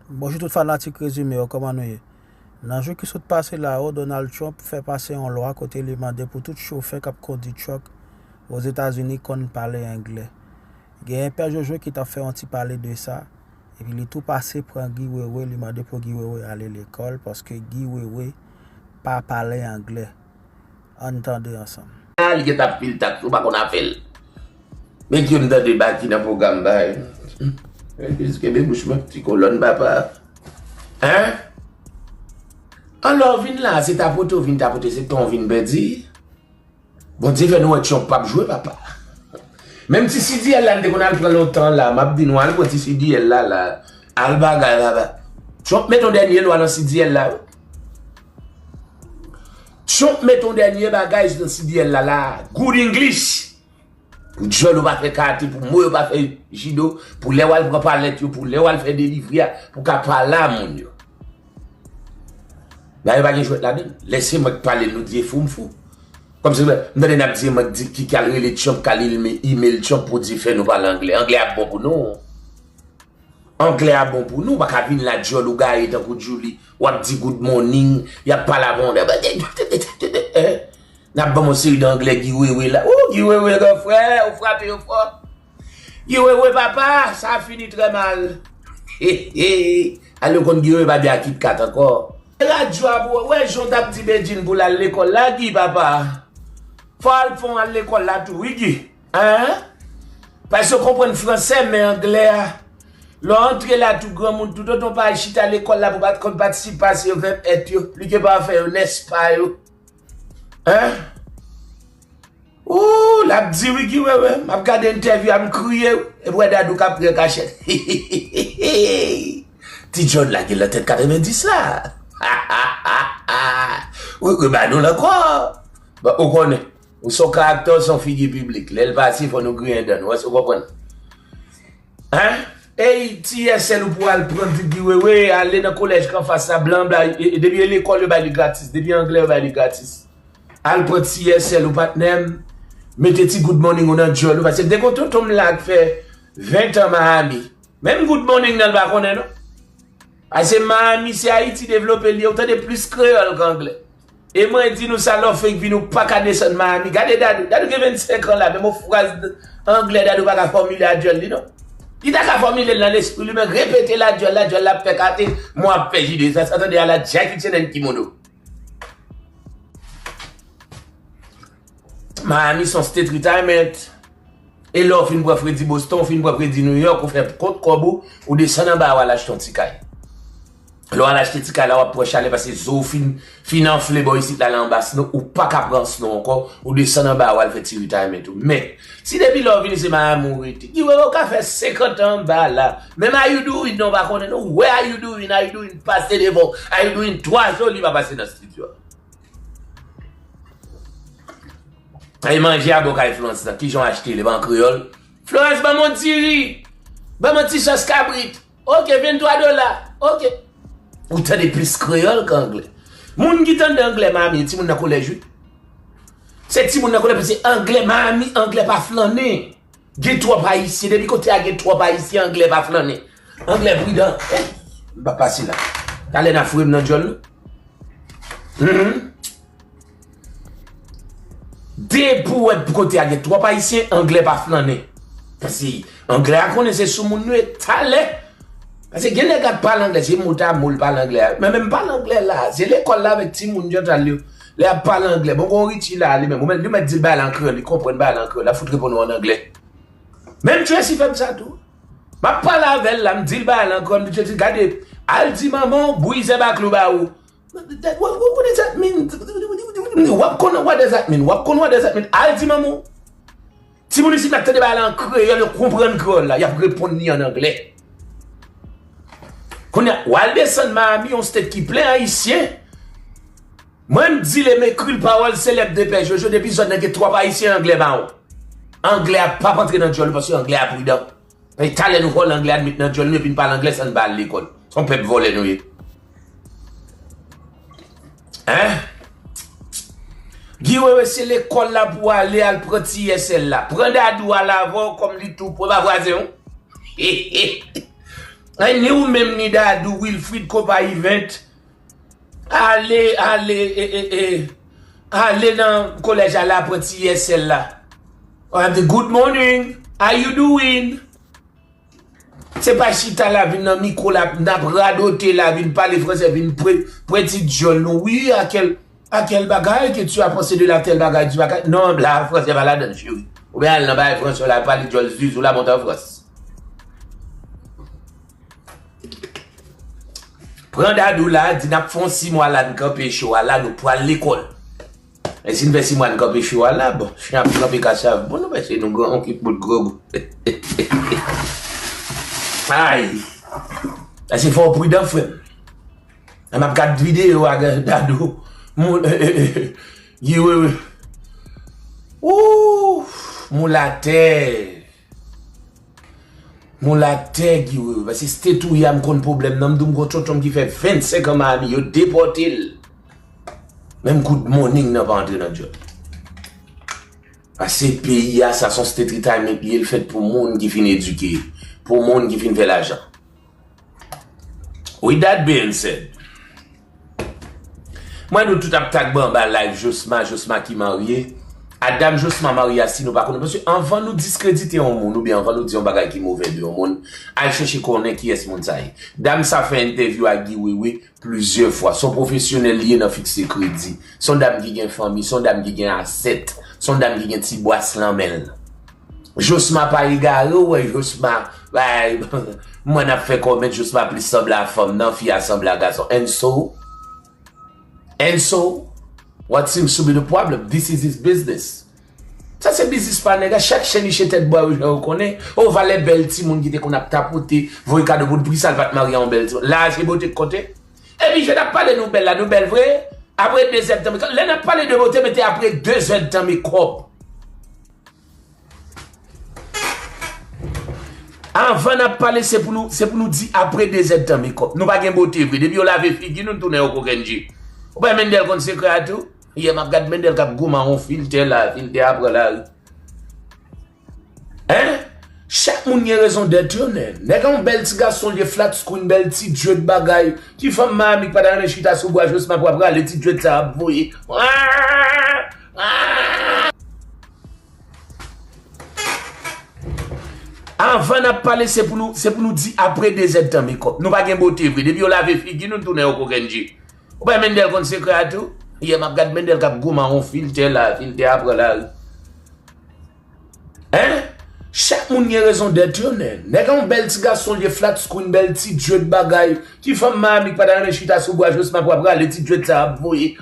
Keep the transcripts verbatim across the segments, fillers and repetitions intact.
Bonjou tout fanatik Rezime yo, kòman nou ye? Nan jou ki sot pase la yo, Donald Trump fè pase yon lwa kote li mande pou tout chofè k ap kondi truck Ozetazini konn pale anglè. Genyen Pè Jojo ki t ap fè yon ti pale de sa, epi li tou pase pran Guy Wewe, li mande pou Guy Wewe ale lekòl, paske Guy Wewe pa pale anglè. Ann tande ansanm. Ah, li gentan ap pil taks, ou pa konn afè l. Men ki yo m tande Baky nan pwogram ba yo. Kenbe bouch mwen, ti kolòn papa. Hein? Alò, w vin la, se tapote w vin tapote, se tan w vin pèdi. Bondye fè nou wè Trump p ap jwe, papa. Menm ti C D L la, m te konn al pran lontan la, m ap di nou, al pran ti C D L la, la. Al bagay, papa. Trump met yon dènye lwa nan C D L la, wi. Trump met yon dènye bagay nan C D L la, la. Good English. Pou dyòl ou pa fè kate, pou mo yo pa fè jido, pou lè w al pran palèt yo, pou lè w al fè delivri a, pou ka pale a moun yo. Dayè pa gen jwèt ladan l. Lè se mwen k pale l, nou di e fou m fou. Kòmsi m tande n ap di e mwen k di ki k al rele Trump, k al ime- email Trump pou di fè nou pale anglè. Anglè ap bon pou nou. Anglè a bon pou nou, ou pa ka vin la dyòl ou gaye tankou Djouly, w ap di good morning, y ap pale avè w. N ap ban m yon seri de anglè Guy Wewe la. Ou Guy Wewe gran frè, ou frape yo fò. Guy Wewe papa, sa a fini trè mal. Ale w konn Guy Wewe pa byen ak KitKat ankò. Radyo a pou wè jan w t ap di Bedjine pou l al lekòl la, Guy papa. Fò w al fè w al lekòl la tou, wi Guy. Hein? Paske w konprann fransè, men anglè a. Lè w antre la tou granmoun, toutotan w pa al chita lekòl la pou pa t konn patisip pase yo, vèb èt yo, plike pafè yo, nèspa yo. Hein? Ooh, l ap di wi Guy Wewe, m ap gade entèvyou a, m kriye, epi w wè Dadou k ap ri an kachèt. Ti John la gen nan tèt katrevenndis la. Wi, wi, ba nou l ankò. Bon, ou konnen. Ou se yon karaktè, ou se yon figi piblik. Lè l pase, fò nou griyen dan nou. Èske w konprann? Hein? Ey, ti yèsèl ou pou al pran di Guy Wewe, ale nan kolèj k anfas la, blan, blan, e, e, depi e lekòl yo bay li gratis, depi anglè yo bay li gratis. Al pran ti yèsèl ou patnè m, mete ti good morning ou nan dyòl ou, paske m te gon tonton m la k fè ven tan Miami. Menm good morning nan l pa konnen non. Paske Miami se Ayiti devlope l ye, ou tande plis kreyòl k anglè. E mwen di nou sa, lè w fenk vini, ou pa ka desann Miami. Gade Dadou, Dadou gen vennsenk an la, menm yon fraz anglè Dadou pa ka fòmile a dyòl li non. Li ta ka fòmile l nan lespri li, men repete l a dyòl la, dyòl la ap fè kate, mo ap fè jide, sa, sa tande a la Jackie Chan and Kimono. Miami se yon state retirement. E lè w fin pran fredi Boston, w fin pran fredi New York, ou fè kont kòb ou, ou desann anba a w al achte yon ti kay. Lè w al achte ti kay la, w ap pran chalè paske zo w fin, fin anfle bò isit la, la anba snow, ou pa ka pran snow ankò, ou desann anba a w al fè ti retirement ou. Men, si depi lè w vini se Miami ou rete, Guy Wewe ou ka fè senkant an anba la. Menm How you doing nan w pa konnen non, wè How you doing, How you doing pase devan w, How you doing twa jou li pa pase nan estidyo a. E manje a bò kay Florence nan, kijan w achte li, pa an kreyòl? Florence, ban m yon diri, ban m yon ti sòs kabrit. Oke, venntwa dola. Oke. Ou tande plis kreyòl k anglè. Moun ki tande anglè Miami, e timoun nan kolèj, wi. Se timoun nan kolèj, paske anglè Miami, anglè pa flannen. Gen twòp Ayisyen. Depi kote a gen twòp Ayisyen, anglè pa flannen. Anglè pridan. Eh, m p ap pase la. Talè n a foure m nan djòl nou. Mhm. Depi w wè kote a gen twòp Ayisyen, anglè pa flannen. Paske anglè a konnen se sou moun nou ye talè. Paske gen nèg ap pale anglè, se mo ta mo l pale anglè a. Men menm pale anglè la, se lekòl la avèk timoun yo t al yo. Lè y ap pale anglè, bon, gon Richie la, li menm, ou mèt, li mèt di l bagay la an kreyòl, li konprann bagay la an kreyòl, l ap fout reponn ou an anglè. Menm Tracy fè m sa tou. M ap pale avè l la, m di l bagay la an kreyòl, m di Tracy, gade, al di manman w, bwize baklou ba ou. What, what, what does that mean? W ap konn what does that mean? W ap konn what does that mean? Al di manman w. Timoun isit la k tande bagay la an kreyòl, yo konprann kreyòl la, y ap reponn li an anglè. Kounye a, w al desann Miami, yon state ki plen Ayisyen. Mwen, m di l e m ekri l pawòl selèb de Pè Jojo, depi zòn nan gen twòp Ayisyen, anglè mawon. Anglè a p ap antre nan djòl ou, paske anglè a pridan. E talè nou vòlè anglè a, n met nan djòl nou, epi n pale anglè san n pa al lekòl. Se yon pèp vòlè nou ye. Hein? Guy Wewe, se lekòl la pou w ale, al pran ti yèsèl la. Pran Dadou al avè w kòm li tou, pou pa vwazen w. Ay, ni ou menm, ni Dadou, Wilfrid, Kopa Event. Ale, ale, e, e, e. Ale nan kolèj al apranti E S L la. Ou ap di, "Good morning, how you doing?" Se pa chita la vin nan mikwo la, n ap radote la, vin pale fransè, vin pre, pre ti djòl nou. Wi, akèl, akèl bagay ke tu as pensé de la tèl bagay, ti bagay. Non, la, fransè pa ladann, cheri. Oubyen al nan bagay fransè la, pale djòl zizou la, monte an Frans. Pran Dadou la, di n ap fè yon sis mwa la, n kanpe cho a la, nou pral lekòl. E si n fè sis mwa n kanpe cho a la, bon, chen ap kanpe kasav. Bon, nou pèse nou gran, on ki bout grogou. Ay! Pase fò w pridan, frè m. Lè m ap gad videyo a, gad Dadou. Moun, Guy Wewe. Ooh! Moun latè. Moun latè, Guy Wewe. Pase state ou ye a, m konn pwoblèm nan. M di w m gon tonton m ki fè vennsenk an Miami, yo depòte l. Menm good morning nan pa antre nan djòl. Pase peyi a, sa se yon state retirement li ye, l fèt pou moun ki fin edike, pou moun ki fin fè lajan. With that being said, mwen nou tout ap tag mwen anba live Josma, Josma ki marye. A dam Josma marye a, si nou pa konnen, paske anvan nou diskredite yon moun, oubyen anvan nou di yon bagay ki move de yon moun, al chèche konnen kiyès moun sa ye. Dam sa fè entèvyou ak Guy Wewe plizyè fwa. Se yon pwofesyonèl li ye nan fikse kredi. Se yon dam ki gen fanmi, se yon dam ki gen asèt, se yon dam ki gen ti bwas nan men l. Josma pa egare, ou wè Josma, bay, mwen ap fè kòmèt, Josma plis sanble a fanm nan, fi a sanble a gason. And so, and so, what seems to be the problem? This is his business. Sa se biznis pa nèg la, chak chen niche tèt bwa yo, jan yo konnen. O, valè bèl timoun ki te konn ap tapote, voye kado pou l, poukisa l pa t marye a yon bèl timoun? Laj e bote k konte. Epi je n ap pale nou bèl la, nou bèl vre? Apre de zèdtan mekòp. Lè n ap pale de bote, mete apre de zèdtan mekòp. Anvan n ap pale, se pou nou, se pou nou di apre de zèdtan mekòp. Nou pa gen bote vre. Depi yo lave figi nou, n tounen yon kokenn ji. Ou pa Mendel konn sekrè a tou? Yè m ap gad Mendel k ap goumen a yon filtè la, filtè a pran lari. Hein? Chak moun gen rezon dèt yo, nen. Nèg an yon bèl ti gason, l ye flat screen, bèl ti dread bagay. Ti fanm Miami k pa ta renmen chita sou bwa Josma pou ap rale ti dread sa ap voye. Anvan n ap pale, se pou nou, se pou nou di apre de zèdtan mekòp. Nou pa gen bote vre. Depi yo lave figi nou, n tounen yon kokenn ji. Ou pa Mendel konn sekrè a tou? Yè m ap gad Mendel k ap goumen a yon filtè la, filtè a pran lari. Hein? Chak moun gen rezon dèt yo, nen. Nèg an yon bèl ti gason, l ye flat screen, bèl ti dread bagay. Ti fanm Miami k pa ta renmen chita sou bwa Josma pou ap rale ti dread sa ap voye.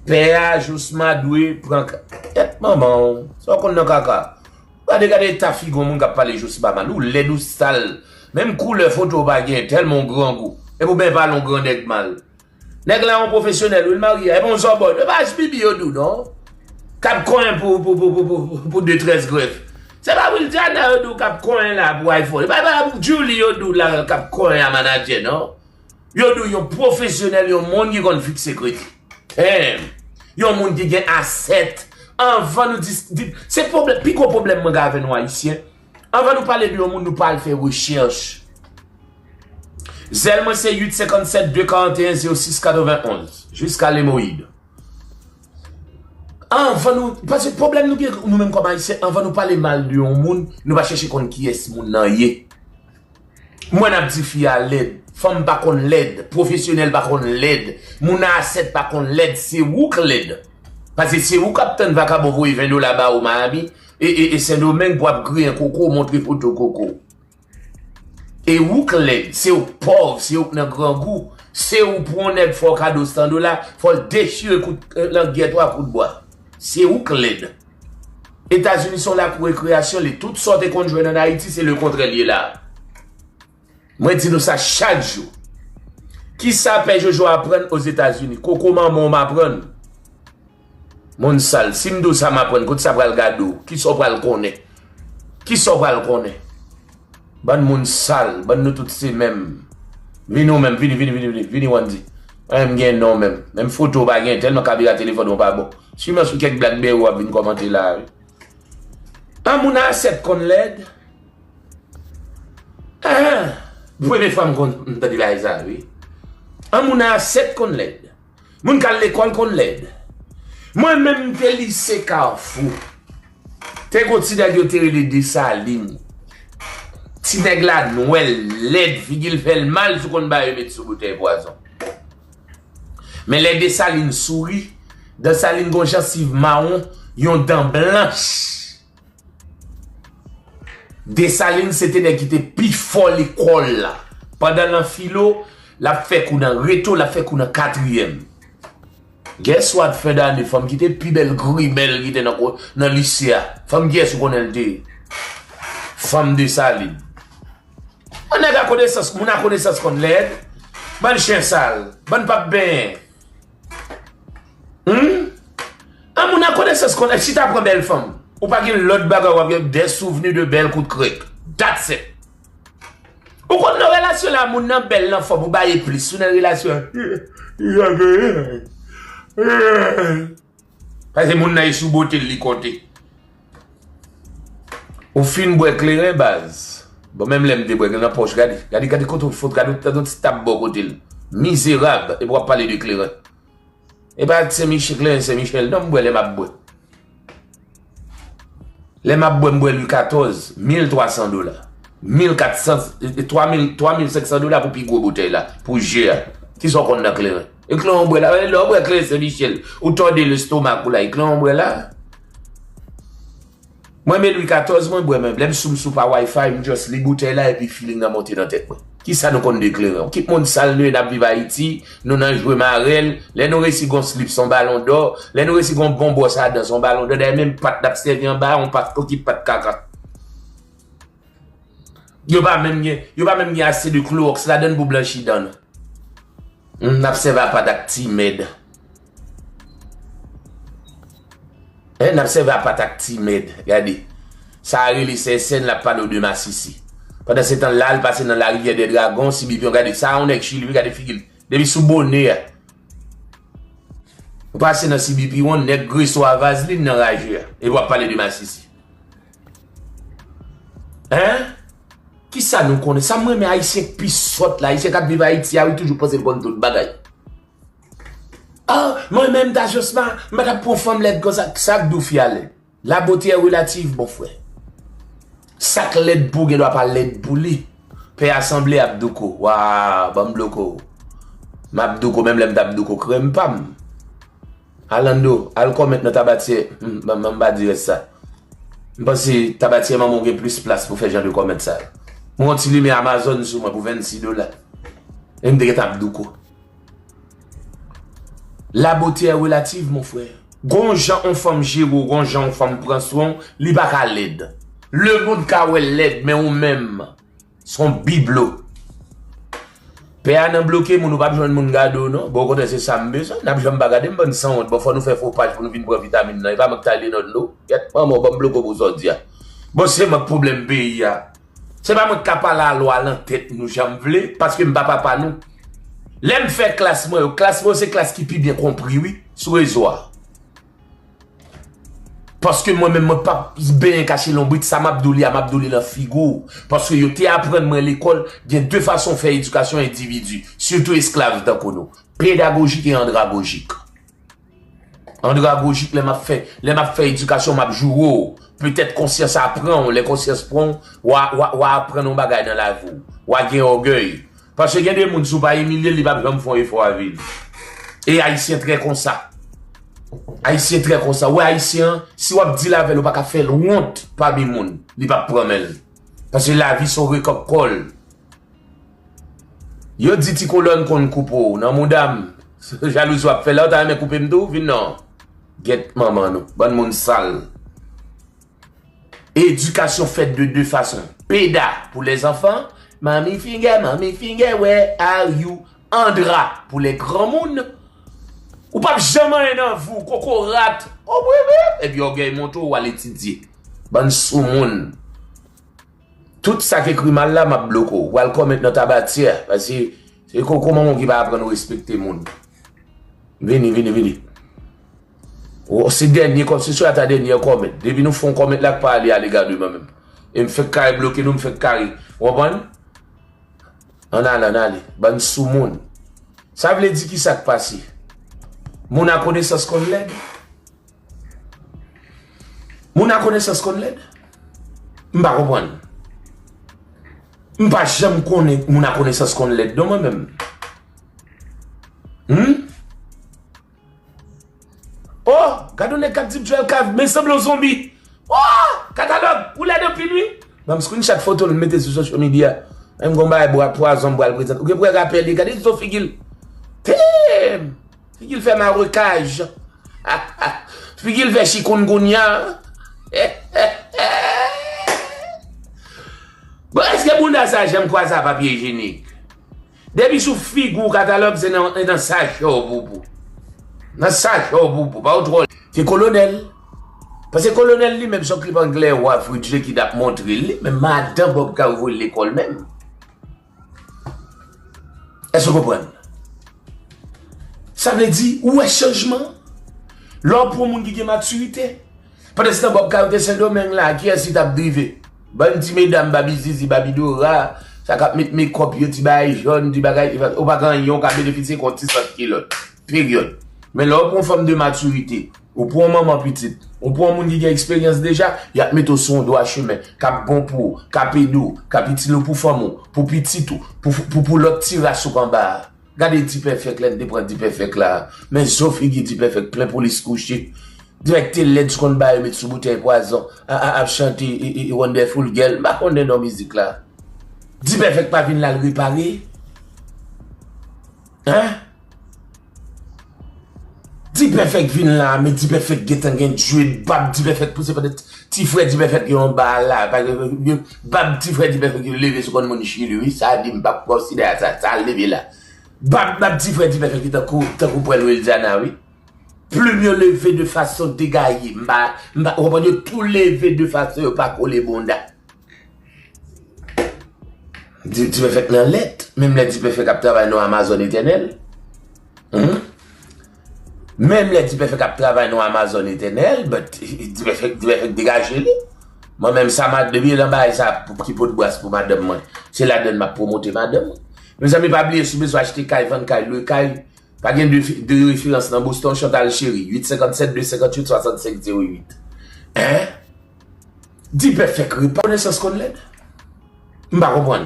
Pè a Josma dwe pran ka-, kèt manman w. Sa w konn nan kaka? Gade, gade eta figi yon moun k ap pale Josma mal. Ou lèd, ou sal. Menm koulè foto w pa gen, tèlman w grangou. Epi w byen pale yon gran nèg mal. Nèg la yon pwofesyonèl, wi, l marye. Epi yon zòbòy. E pa H B B yo di w, non. K ap konyen pou, pou, pou, pou, pou, pou de trèz grèf. Se pa Wildiana yo di w k ap konyen la pou iPhone. E pa, pa Julie yo di w la k ap konyen a manadjè, non. Yo di w yon pwofesyonèl, yon moun ki konn fikse kredi. Damn. Yon moun ki gen asèt. Anvan nou dis-, di, se pwoblèm, pi gwo pwoblèm mwen gen avè nou Ayisyen. Anvan nou pale de yon moun, nou pa al fè rechèch. Zèl mwen se uit senkannsèt de karanteyen zewo sis katrevenonz. Jiska Lemoyid. Anvan nou, paske pwoblèm nou gen, nou menm kòm Ayisyen, anvan nou pale mal de yon moun, nou pa chèche konn kiyès moun nan ye. Mwen ap di fi a lèd, fanm pa konn lèd, pwofesyonèl pa konn lèd, moun a asèt pa konn lèd, se ou k lèd. Paske se ou k ap tann vakabon voye ven dola ba ou Miami, e, e, e Sendomeng pou ap griyen koko, montre foto koko. E ou k lèd, se ou k pòv, se ou k nan grangou, se ou pou yon nèg fè w kado san dola, fò l dechire kout, eh, langyèt ou a kout bwa. Se ou k lèd. Etazini se yon lakou rekreyasyon, li tout sa w te konn jwenn ann Ayiti, se lekontrè l ye la. Mwen di nou sa chak jou. Kisa Pè Jojo aprann Ozetazini? Koko manman w m aprann. Moun sal, si m di w sa m aprann, kote sa pral gade w? Kisa w pral konnen? Kisa w pral konnen? Bann moun sal, bann nou tout se menm. Vini ou menm, vini, vini, vini, vini, Wandy. Mwen menm gen non menm. Menm foto w pa gen, tèlman kamera telefòn ou pa bon. Siman sou kèk BlackBerry w ap vin kòmante la, wi. An moun a asèt konn lèd. Ah, premye fwa m konn m tande bagay sa, wi. An moun a sèt konn lèd. Moun k al lekòl konn lèd. Mwen menm m te lise Kafou. Te gon ti nèg yo te rele Desalin. Ti nèg la nwèl, lèd, figi l fè l mal, si w konn ba yo met sou boutèy pwazon. Men lè Desalin souri, Desalin gon jansiv mawon, yon dan blanch. Desalin se te nèg ki te pi fò lekòl la. Pandan nan filo, l ap fè kou nan reto, l ap fè kou nan katriyèm. Guess what, fen dane, fanm ki te pi bèl grimèl ki te nan, ko- nan lise a. Fanm kiyès ou konnen l te ye? Fanm Desalin. An nèg a konesans, moun a konesans konn lèd. Bann chen sal, bann p ap benyen. Hmm? An moun a konesans konn lèd, chita pran bèl fanm. Ou pa gen lòt bagay, w ap gen des souvenirs de bèl kout krèk. That's it. Ou konn nan relasyon la, moun nan bèl, nan fòm, ou ba li plis. Ou nan relasyon an, paske moun nan e sou bote l li konte. Ou fin bwè kleren, baz. Bon, menm lè m te bwè kleren nan pòch, gade. Gade, gade kote w fout, gade w tann yon ti tab bò kote l. Mizerab, epi w ap pale de kleren. E pa Sen Michel, kleren Sen Michel, non, m bwè lè m ap bwè. Lè m ap bwè, m bwè Lwi katòz, mil twa san dola. Mil kat san, e, e, twa mil, twa mil senk san dola pou pi gwo boutèy la, pou je a. Kisa w konn nan kleren? E kleren w bwè la, e lè w bwè kleren Sen Michel, ou tòde lestomak ou la, e kleren w bwè la. Mwen, men Lwi katòz, mwen bwè, men lè m sou, m sou pa Wi-Fi, m just li boutèy la, epi feeling nan monte nan tèt mwen. Kisa nou konn de kleren? Kit moun sal nou ye, n ap viv Ayiti, nou nan jwe marèl, lè nou resi gon slip, se yon balon dò, lè nou resi gon bon bwòs a dan, se yon balon dò, dayè menm pat n ap sèvi anba a, yon pat, yon kit pat kaka. Yo pa menm gen, yo pa menm gen ase de klowòks ladan l pou blanchi dan nou. Hmm, n ap sèvi a pat ak ti mèd. Hein, n ap sèvi a pat ak ti mèd. Gade. Sa a rele sèsèn, l ap pale w de masisi. Pandan se tan la, l pase nan larivyè dè dragon, si bipyon, gade. Sa a yon nèg Chili, wi, gade figi l. Depi sou bonè a. Ou pase nan si bipyon, nèg greso a vazlin nan raje a. E w ap pale de masisi. Hein? Kisa nou konnen? Sa m renmen Ayisyen k pi sòt la, Ayisyen k ap viv Ayiti a, wi, toujou panse l konn tout bagay. Ah, mwen menm ta Josma, m pa t ap pran fanm lèd konsa, sa k di w fi a lèd? La beauté est relative, mon frère. Sa k lèd pou w gen dwa pa lèd pou li. Pè a sanble ap douko. Wa, ban m bloko. M ap douko, menm lè m t ap douko krèm pa m. Alando, al kòmèt nan Tabatyè. Hmm, ban, ban m pa di rès sa. M panse Tabatyè manman w gen plis plas pou fè jan de kòmèt sa yo. M wè yon ti limen Amazon sou mwen pou vennsis dola. E m te gentan ap douko. La beauté est relative, mon frère. Gon jan on fanm jere w, gon jan on fanm pran swen w, li pa ka lèd. Lemonn ka wè l lèd, men ou menm, s on biblo. Pè a nan bloke moun, ou p ap jwenn moun gade w non. Bon, okontrè, se sa m bezwen. N ap janm pa gade m, bann sanwont. Bon, fò nou fè fo paj pou nou vin pran vitamin nan. E pa mwen k ta ale nan dlo. Gyèt manman w, ban m bloke w pou sa w di a. Bon, se mwen k pwoblèm peyi a. Se pa mwen k ka pale a lwa lan tèt nou jan m vle, paske m pa papa nou. Lè m fè klas mwen yo, klas mwen yo se klas ki pi byen konpri, wi, sou rezo a. Paske mwen menm, mwen p ap benyen kache lonbrit, sa m ap di w li a, m ap di w li nan figi w. Paske yo te aprann mwen lekòl, gen de fason fè edikasyon endividi, sitou esklav tankou nou, pedagojik e andragojik. Andragojik, lè m ap fè, lè m ap fè edikasyon, m ap joure w. Petèt konsyans a pran w, lè konsyans pran w, w a, w a, w a aprann yon bagay nan lavi w. W a gen ògèy. Paske gen de moun, si w pa imilye l, li p ap janm fè yon efò avè li. E Ayisyen trè konsa. Ayisyen trè konsa. Ou wè Ayisyen an, si w ap deal avè l, ou pa ka fè l wont pami moun, li p ap pran men l. Paske lavi se yon rekòt kòl. Yo di ti kolòn konn koupe w nan mouda m. Jalouzi w ap fè la, ou ta renmen koupe m tou? Vin non. Gyèt manman nou. Bann moun sal. Éducation faite de deux façons. Peda pou les enfants. Mami finger, mami finger, where are you? Andra pou les granmoun. Ou p ap janm anyen nan vi w, kokorat. Oh, wi, wi. Epi ògèy monte w, w al etidye. Bann soumoun. Tout sa k ekri mal la, m ap bloke w. Ou al kòmèt nan Tabatyè. Paske se koko manman w ki pa aprann ou respekte moun. Vini, vini, vini. O, se dènye kòm, se sou ata dènye kòmèt. Depi nou fè yon kòmèt la k pa ale alegademan menm. E m fèk kare bloke nou, m fèk kare. Ou konprann? Ann ale, ann ale. Bann soumoun. Sa vle di ki sa k pase? Moun a konesans konn lèd? Moun a konesans konn lèd? M pa konprann. M pa janm konnen moun a konesans konn lèd non mwen menm. Hmm? Oh, gad yon nèg k ap di Joel Cav, men sanble yon zonbi. Oh, Katalòg, ou lèd anpil wi. Ban m screenshot foto l, m mete sou social media. Menm gon bagay bwa pwazon m pral prezante. Ou gen pou wè rapè li, gade zo figi l. Tem! Figi l fè marekaj. Figi l fè chikungunya. Bon, èske bounda sa janm kwaze a papye ijenik? Depi sou figi w Katalòg, se nan, nan sachè w poupou. Nan sachè w poupou, pa w twò. Se kolonèl. Paske kolonèl li menm, se yon klip anglè wa Fridge ki t ap montre l, li menm madan Bob Cav voye l lekòl menm. Èske w konprann? Sa vle di, ou wè chanjman? Lè w pran moun ki gen matirite. Pandansetan, Bob Cav te Sendomeng la, kiyès li t ap drive? Bann ti medam, babi zizi, babi dora, sa k ap met mekòp yo, ti bagay jòn, ti bagay, ou pa gen anyen, ou ka benefisye kon ti sant kilòt. Peryòd. Men lè w pran yon fanm de matirite, ou pran yon manman pitit, ou pran yon moun ki gen eksperyans deja, y ap mete w sou yon dwa chemen, k ap bon pou ou, k ap ede w, k ap itil ou pou fanmi w, pou pitit ou, pou, pou, pou lòt ti ras ou k anba a. Gade Dipèfèk lè n te pran Dipèfèk la. Men zo figi Dipèfèk plen polis kouche. Dipèfèk te lèd, sou konn ba yo met sou boutèy pwazon, a, a, ap chante e, e, e Wonderful Girl. M pa konnen non mizik la. Dipèfèk pa vin la l repare. Hein? Dipèfèk vin la, men Dipèfèk gentan gen dread, bab Dipèfèk pouse pandan ti frè Dipèfèk yo anba a la. Bab ti frè Dipèfèk yo leve sou konn moun Chili, wi. Sa di m p ap konsidere sa, sa leve la. Bab, bab ti frè Dipèfèk ki tankou, tankou pwèl Wildiana, wi. Plim yo leve de fason degaye. M pa, m pa, ou konprann, yo tou leve de fason yo pa kole bonda. Di, Dipèfèk nan lèt. Menm lè Dipèfèk ap travay nan Amazon etènèl. Hmm? Menm lè Dipèfèk ap travay nan Amazon etènèl, but Dipèfèk, Dipèfèk degaje li. Mwen menm sa, mad-, depi nan bagay sa pou, ki pot bras pou madanm mwen, se ladann m ap pwomote madanm mwen. Mezanmi, pa bliye, si w bezwen achte kay, vann kay, lwe kay, pa gen de, de referans nan Boston, Chantal Chéry, uit senkant sèt de senkant uit swasannsenk zewo uit. Hein? Dipèfèk repa konesans konn lèd? M pa konprann.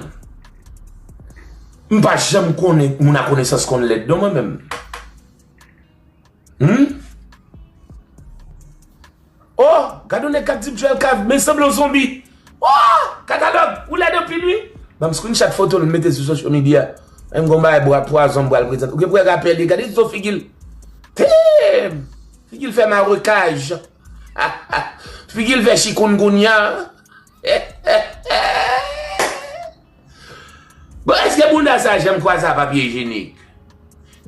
M pa janm konnen moun a konesans konn lèd non mwen menm. Hmm? Oh, gad yon nèg k ap di Joel Cav, men sanble yon zonbi. Oh, Katalòg, ou lèd anpil wi. Ban m screenshot foto l, m mete sou social media. Menm gon bagay bwa pwazon m pral prezante. Ou gen pou wè rapè li, gade zo figi l. Tem! Figi l fè marekaj. Figi l fè chikungunya. Bon, èske bounda sa janm kwaze a papye ijenik?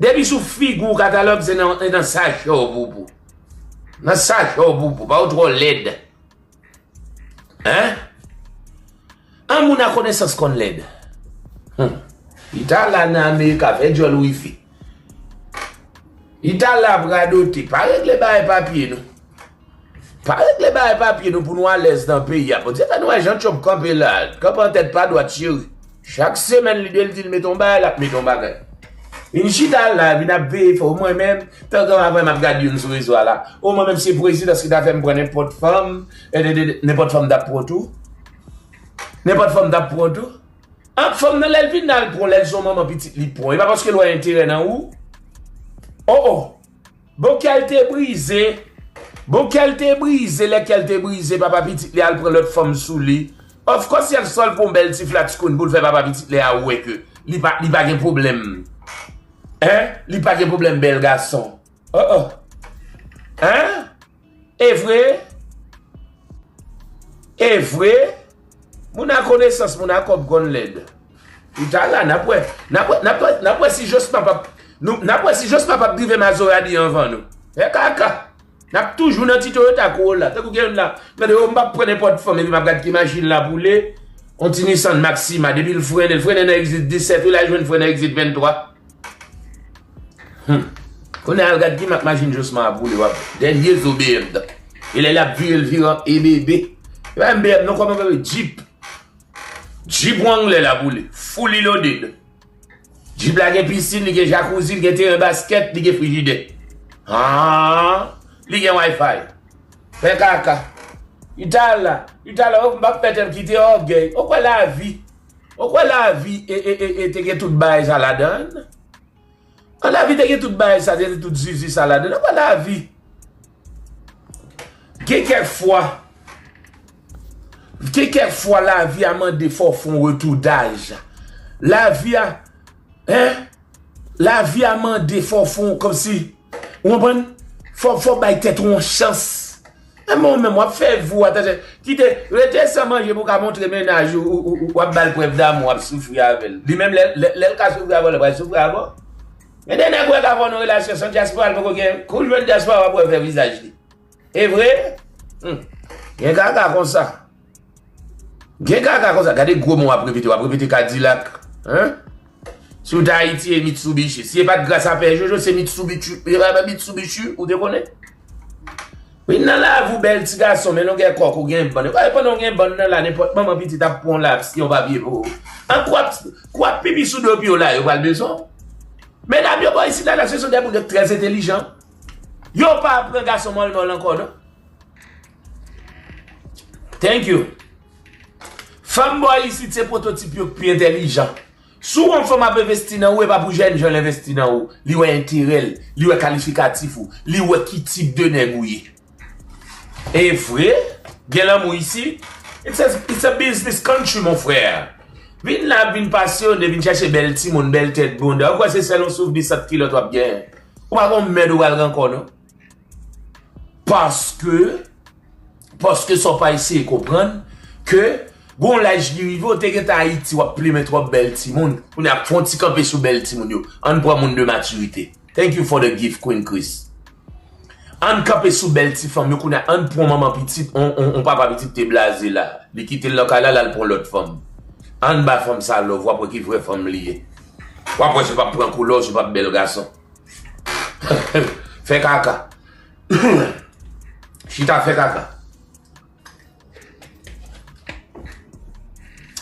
Depi sou figi w Katalòg, se nan, nan sachè w poupou. Nan sachè w poupou, pa w twò lèd. Hein? An moun a konesans konn lèd. Hmm. Li ta la nan Amerika, fè djòl wifi. Li ta la ap radote, pa regle bagay papye nou. Pa regle bagay papye nou pou nou alèz nan peyi a. Bondye fè nou wè jan Trump kanpe la, kanpe an tèt pa dwat cheri. Chak semèn li dwe l di l mete yon bagay, l ap mete yon bagay. Vin chita la, vin ap veye fò mwen menm, tankou avè m ap gade youn sou rezo a la. O mwen menm se prezidans ki ta fè m pran nenpòt fanm, e, e, e, nenpòt fanm t ap pran tou. Nenpòt fanm t ap pran tou. An fanm nan lè l vin la, l pran, lè l se yon manman pitit li pran. E pa paske l wè enterè nan ou. Oh, oh. Bon kè l te brize. Bon kè l te brize, lè kè l te brize, papa pitit li al pran lòt fanm sou li. Of course, y ap sòl pou yon bèl ti flat screen pou l fè papa pitit li a wè ke li pa, li pa gen pwoblèm. Hein? Li pa gen pwoblèm bèl gason. Oh, oh. Hein? E vre? E vre? Moun a konesans, moun a kòb konn lèd. Li ta la, n ap wè. N ap wè, n ap wè, n ap wè si Josma p ap, nou, n ap wè si Josma p ap drive Maserati anvan nou. E kaka. N ap toujou nan ti Toyota Corolla. Tankou gen youn la, mande, o, m p ap pran nenpòt fanm, epi m ap gad ki machin la boule. On ti Nissan Maxima, depi l frennen, l frennen nan egzit disèt, wi, l al jwenn fren nan egzit venntwa. Hmm. Kounye a, al gad ki mak machin Josma ap woule, w ap dènye zo B M nan. E lè l ap vire, l vire an E B B. E pa menm B M non, kòman, Jeep. Jeep Wrangler l ap woule. Fully loaded. Jeep la gen pisin, li gen jakouzi, li gen teren baskèt, li gen frijidè. Ah, li gen Wi-Fi. Fè kaka. Li ta la, li ta la, oh, m ap fè tèt kite ògèy. Ou kwè lavi? Ou kwè lavi e, e, e, e te gen tout bagay sa ladan? An lavi te gen tout bagay sa, te gen tout zizi sa ladan. Ou kwè lavi? Gen kèk fwa, gen kèk fwa lavi a mande fò w fè yon retoudaj. Lavi a, hein? Lavi a mande fò w fè yon, kòmsi, ou konprann? Fò, fò w bay tèt ou yon chans. E men ou menm, w ap fè vi w, atansyon. Kite, rete san manje pou w ka montre mennaj ou, ou, ou, ou ap ba l prèv damou, w ap soufri avè l. Li menm, lè, lè, lè l ka soufri avè w, li pral soufri avè w. Men de nèg ou wè ka fè w nan relasyon san dyaspora, l poko gen. Kou l jwenn dyaspora, w ap wè fè vizaj li. E vre? Hmm. Gen kaka konsa. Gen kaka konsa. Gade gwo mo w ap repete, w ap repete Kadilak. Hein? Si w te Ayiti, e Mitsubishi. Si e pa t gras a Pè Jojo, se Mitsubishi, e pa Mitsubishi, ou te konnen? Vin nan lavi w, bèl ti gason, men longè kòk ou gen bann. E pandan w gen bann nan la, nenpòt manman pitit ap pran w la, ap siyen yon papye pou ou. An kou ap, kou ap pipi sou do pye w la, yo pral bezwen w. Medam yo bò isit la, la, se son de moun yo trè entèlijan. Yo pa pran gason mòlmòl ankò, non. Thank you. Fanm bò isit se pwototip yo k pi entèlijan. Si w wè yon fanm ap envesti nan ou, e pa pou jènjan l envesti nan ou. Li wè enterè l, li wè kalifikatif ou, li wè ki tip de nèg ou ye. E vre, gen lanmou isi. It's a, it's a business country, mon frè. Vin la, vin pasyone, vin chèche bèl timoun, bèl tèt bonda. Ou kwè se sèl yon souvni sant kilòt w ap genyen? Ou pa gon mèd ou pral gen ankò, non. Paske, paske sa w pa eseye konprann ke gon laj ki rive, w te gentan Ayiti, w ap plimen twòp bèl timoun. Kounye a, fè yon ti kanpe sou bèl timoun yo. Ann pran moun de matirite. Thank you for the gift, Queen Chris. Ann kanpe sou bèl ti fanm yo, kounye a, ann pran manman pitit, on, on, on papa pitit te blaze la. Li kite l nan kay la, l al pran lòt fanm. Ann ba fanm sa love, w ap wè ki vrè fanm li ye. W ap wè si w p ap pran koulè, si w p ap bèl gason. Fè kaka. Chita fè kaka.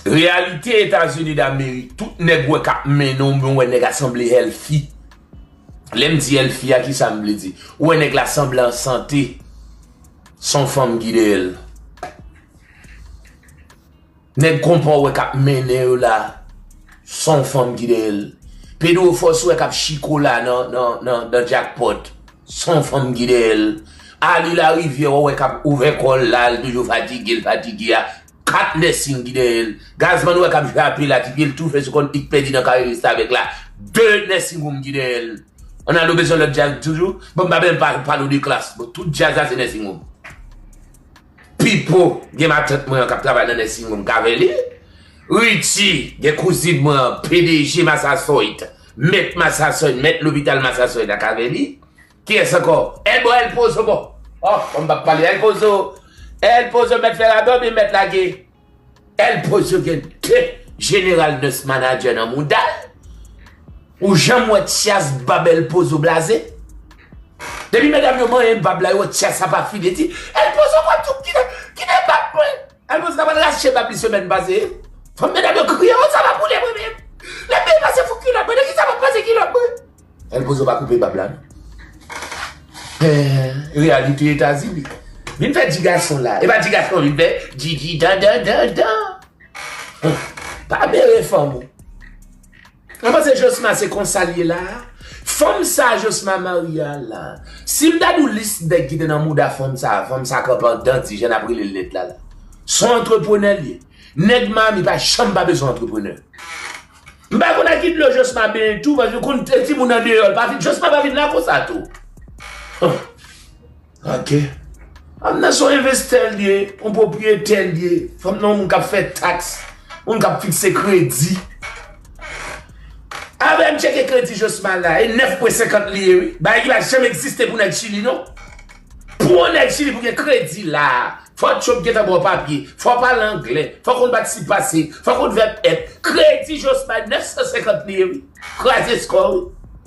Reyalite Etazini Damerik, tout nèg wè k ap mennen w, men wè nèg a sanble healthy. Lè m di healthy a, kisa m vle di? Ou wè nèg la sanble an sante, se yon fanm ki dèyè l. Nèg konpa w wè k ap mennen yo la, se yon fanm ki dèyè l. Pedro Force w wè k ap chiko la nan, nan, nan, nan jackpot, se yon fanm ki dèyè l. Ali Larivière w wè k ap ouvè kò l la, l toujou fatige, l fatige a, kat nursing ki dèyè l. Gazman w wè k ap jape la, ki pye l toufe sou kòn, li k pèdi nan kare restavèk la, de nursing home ki dèyè l. Ann ale w bezwen lòt djaz toujou? Bon, m pa bezwen pa, pale w de klas. Bon, tout djaz la se nursing home. Pipo, gen matant mwen an k ap travay nan nursing home k avè li. Richie, gen kouzin mwen an, P D G Massasoit, mèt Massasoit, mèt lopital Massasoit ak avè li. Kiyès ankò? Elbo, El Pozo, bon. Oh, bon, m p ap pale El Pozo. El Pozo mèt fè radòt, mèt lage. El Pozo gen de jeneral nurse manager nan mouda l. Ou janm wè Tyas bab El Pozo blaze? Depi medam yo manyen bab la, yo wè Tyas ap afile, di, El Pozo, w ap tou kite, kite bab mwen. El Pozo ta pral rache bab li semèn pase. Fanm medam yo kriye, o, sa va boule mwen menm. Lè m peye pase fou kilòt mwen, nan kisa m ap pase kilòt mwen? El Pozo pa koupe bab la, non. Eh, reyalite Etazini. Vin fè di gason la. E pa di gason, vin fè di di dan dan dan dan. Pa bere fanm ou. Mwen panse Josma se konsa l ye la. Fanm sa Josma marye a la. Si m ta di w lis nèg ki te nan mouda fanm sa, fanm sa kanpe andan di, jan n ap rele l nèt la la. Se yon antreprenè l ye. Nèg Miami pa janm pa bezwen antreprenè. M pa konn ak ki dlo Josma benyen tou, paske konn te timoun andeyò, l pa vin, Josma pa vin la konsa tou. Ok. Amna se yon envestè l ye, yon pwopriyetè l ye, fanm nan yon moun k ap fè taks, moun k ap fikse kredi. Avè m tcheke kredi Josma la, e nèf pwen senkant li ye, wi. Bagay ki pa janm egziste pou nèg Chili, non. Pou yon nèg Chili pou gen kredi la, fò Trump gentan ba w papye, fò w pale anglè, fò w konn patisipe pase, fò w konn vèb èt. Kredi Josma nèf san senkant li ye, wi. Kraze skò, wi.